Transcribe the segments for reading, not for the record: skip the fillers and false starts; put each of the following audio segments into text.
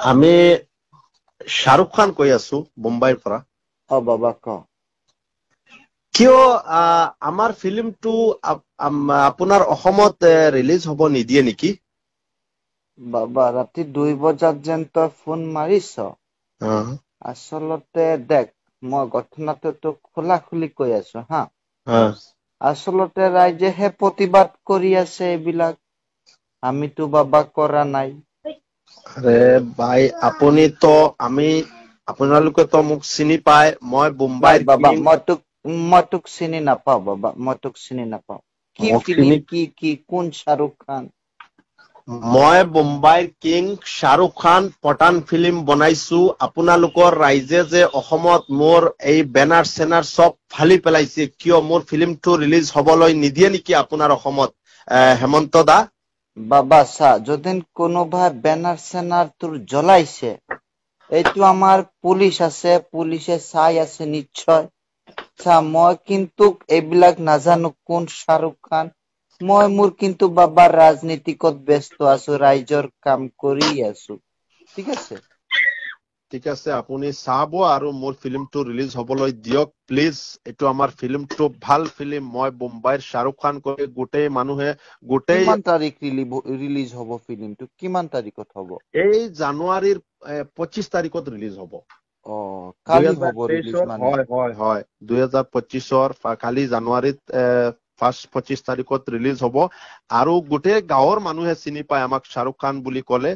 আমি শ্বাহৰুখ খান কৈ আছো বোম্বাইৰ পৰা। অ বাবা ক। কিয় আমাৰ ফিল্মটো আপোনাৰ অসমত ৰিলিজ হ'ব নিদিয়ে নেকি? বাবা ৰাতি 2 বজাত যেন তই ফোন মাৰিছ। আচলতে দেখ, মই ঘটনাটো তোক খোলা খুলি কৈ আছো হা। আচলতে ৰাইজেহে প্ৰতিবাদ কৰি আছে এইবিলাক, আমিতো বাবা কৰা নাই। আৰে ভাই, আপুনিতো আমি আপোনালোকেতো মোক চিনি পায়, মই বোম্বাইৰ বাবা। মই তোক চিনি নাপাওঁ বাবা, মই তোক চিনি নাপাওঁ। কি ফিল্ম, কি কি, কোন শ্বাহৰুখ খান? মই বোম্বাইৰ কিং শ্বাহৰুখ খান, পঠান ফিল্ম বনাইছো। আপোনালোকৰ ৰাইজে যে অসমত মোৰ এই বেনাৰ চেনাৰ চব ফালি পেলাইছে, কিয় মোৰ ফিল্মটো ৰিলিজ হবলৈ নিদিয়ে নেকি আপোনাৰ অসমত, হেমন্ত দা? বাবা চা, যদি কোনোবা বেনাৰ চেনাৰ তোৰ জ্বলাইছে, এইটো আমাৰ পুলিচ আছে, পুলিচে চাই আছে নিশ্চয়। চা, মই কিন্তু এইবিলাক নাজানো কোন শ্বাহৰুখ খান। মই মোৰ কিন্তু বাবা ৰাজনীতিকত ব্যস্ত আছো, ৰাইজৰ কাম কৰি আছো, ঠিক আছে? ঠিক আছে, আপুনি চাব আৰু মোৰ ফিল্মটো ৰিলিজ হবলৈ দিয়ক প্লিজ। এইটো আমাৰ ফিল্মটো ভাল ফিল্ম। মই বোম্বাইৰ শ্বাহৰুখ খান কৈ গোটেই মানুহে গোটেই কিমান তাৰিখ ৰিলিজ হ'ব ফিল্মটো? কিমান তাৰিখত হ'ব? এই জানুৱাৰীৰ 25 তাৰিখত ৰিলিজ হ'ব। অ, কালি হ'ব ৰিলিজ মানে? হয়, 2025ৰ কালি জানুৱাৰীত ফাৰ্ষ্ট 25 তাৰিখত ৰিলিজ হ'ব। আৰু গোটেই গাঁৱৰ মানুহে চিনি পায় আমাক। শ্বাহৰুখ খান বুলি ক'লে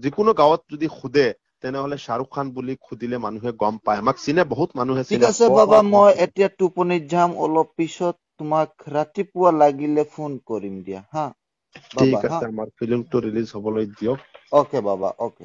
যিকোনো গাঁৱত যদি সোধে, তেনেহলে শ্বাহৰুখ খান বুলি সুধিলে মানুহে গম পায়, আমাক চিনে, বহুত মানুহে। ঠিক আছে বাবা, মই এতিয়া টোপনিত যাম। অলপ পিছত তোমাক ৰাতিপুৱা লাগিলে ফোন কৰিম দিয়া হা। ঠিক আছে, আমাৰ ফিল্মটো ৰিলিজ হবলৈ দিয়ক। অ'কে বাবা, অ'কে।